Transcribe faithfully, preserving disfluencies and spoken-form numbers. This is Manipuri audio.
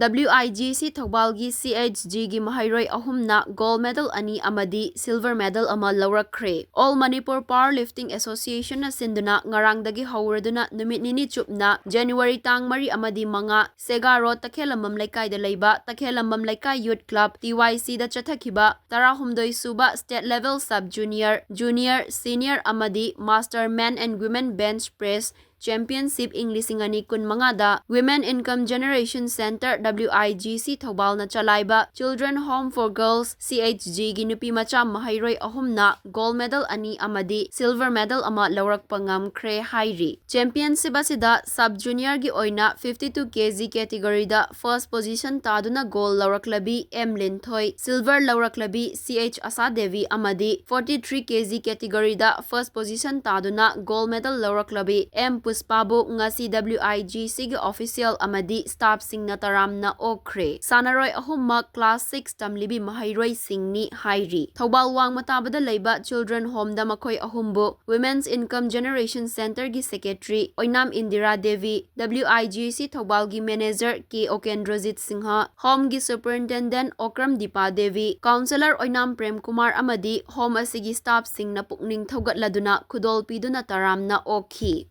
W I G C ꯊꯧꯕꯥꯜꯒꯤ C H G ꯒꯤ ꯃꯍꯩꯔꯣꯏ ꯑꯍꯨꯝꯅ gold medal ꯑꯅꯤ ꯑꯃꯗꯤ silver medal ꯑꯃ ꯂꯧꯔꯛꯈ꯭ꯔꯦ꯫ All Manipur Power Lifting Association ꯅ ꯁꯤꯟꯗꯨꯅ ꯉꯔꯥꯡꯗꯒꯤ ꯍꯧꯔꯗꯨꯅ ꯅꯨꯃꯤꯠ ꯅꯤꯅꯤ ꯆꯨꯞꯅ January ꯇꯥꯡ ꯃꯔꯤ ꯑꯃꯗꯤ ꯃꯉꯥ ꯁꯦꯒꯥ ꯔꯣꯗ ꯇꯈꯦꯜꯂꯝꯕꯝ ꯂꯩꯀꯥꯏꯗ ꯂꯩꯕ ꯇꯈꯦꯜꯂꯝꯕꯝ ꯂꯩꯀꯥꯏ Youth Club T Y C ꯗ ꯆꯠꯊꯈꯤꯕ ꯇꯔꯥꯍꯨꯝꯗꯣꯏ ꯁꯨꯕ State Level Sub Junior, Junior, Senior ꯑꯃꯗꯤ Master Men and Women Bench Press Championship ꯏꯪ ꯂꯤꯁꯤꯡ ꯑꯅꯤ ꯀꯨꯟꯃꯉꯥꯗ Women Income Generation Centre W I G C ꯊꯧꯕꯥꯜꯅ ꯆꯂꯥꯏꯕ Children Home for Girls C H G ꯒꯤ ꯅꯨꯄꯤ ꯃꯆꯥ ꯃꯍꯩꯔꯣꯏ ꯑꯍꯨꯝꯅ gold medal ꯑꯅꯤ ꯑꯃꯗꯤ silver medal ꯑꯃ ꯂꯧꯔꯛꯄ ꯉꯝꯈ꯭ꯔꯦ ꯍꯥꯏꯔꯤ꯫ Championship ꯑꯁꯤꯗ Sub Junior ꯒꯤ ꯑꯣꯏꯅ fifty two K G category ꯗ first position ꯇꯥꯗꯨꯅ gold ꯂꯧꯔꯛꯂꯕꯤ M ꯂꯤꯟꯊꯣꯏ, silver ꯂꯧꯔꯛꯂꯕꯤ C H ꯑꯁꯥ ꯗꯦꯕꯤ ꯑꯃꯗꯤ forty three K G category ꯗ first position ꯇꯥꯗꯨꯅ gold medal ꯂꯧꯔꯛꯂꯕꯤ M ꯄꯨꯁꯄꯥꯕꯨ ꯉꯁꯤ W I G C ꯒꯤ official ꯑꯃꯗꯤ staff ꯁꯤꯡꯅ ꯇꯔꯥꯝꯅ ꯑꯣꯛꯈ꯭ꯔꯦ꯫ ꯁꯥꯟꯅꯔꯣꯏ ꯑꯍꯨꯝꯃꯛ class six ꯇꯝꯂꯤꯕꯤ ꯃꯍꯩꯔꯣꯏꯁꯤꯡꯅꯤ ꯍꯥꯏꯔꯤ꯫ ꯊꯧꯕꯥꯜ ꯋꯥꯡꯃ ꯇꯥꯕꯗ ꯂꯩꯕ Children Home ꯗ ꯃꯈꯣꯏ ꯑꯍꯨꯝꯕꯨ Women's Income Generation Centre ꯒꯤ secretary Oinam Indira Devi, W I G C ꯊꯧꯕꯥꯜꯒꯤ manager K ꯎꯀꯦꯟꯗ꯭ꯔꯖꯤꯠ Singh, Home ꯒꯤ superintendent ꯑꯣꯀ꯭ꯔꯝ ꯗꯤꯄꯥ ꯗꯦꯕꯤ, counsellor ꯑꯣꯏꯅꯥꯝ ꯄ꯭ꯔꯦꯝ ꯀꯨꯃꯥꯔ ꯑꯃꯗꯤ Home ꯑꯁꯤꯒꯤ staff ꯁꯤꯡꯅ ꯄꯨꯛꯅꯤꯡ ꯊꯧꯒꯠꯂꯗꯨꯅ ꯈꯨꯗꯣꯜ ꯄꯤꯗꯨꯅ ꯇꯔꯥꯝꯅ ꯑꯣꯛꯈꯤ꯫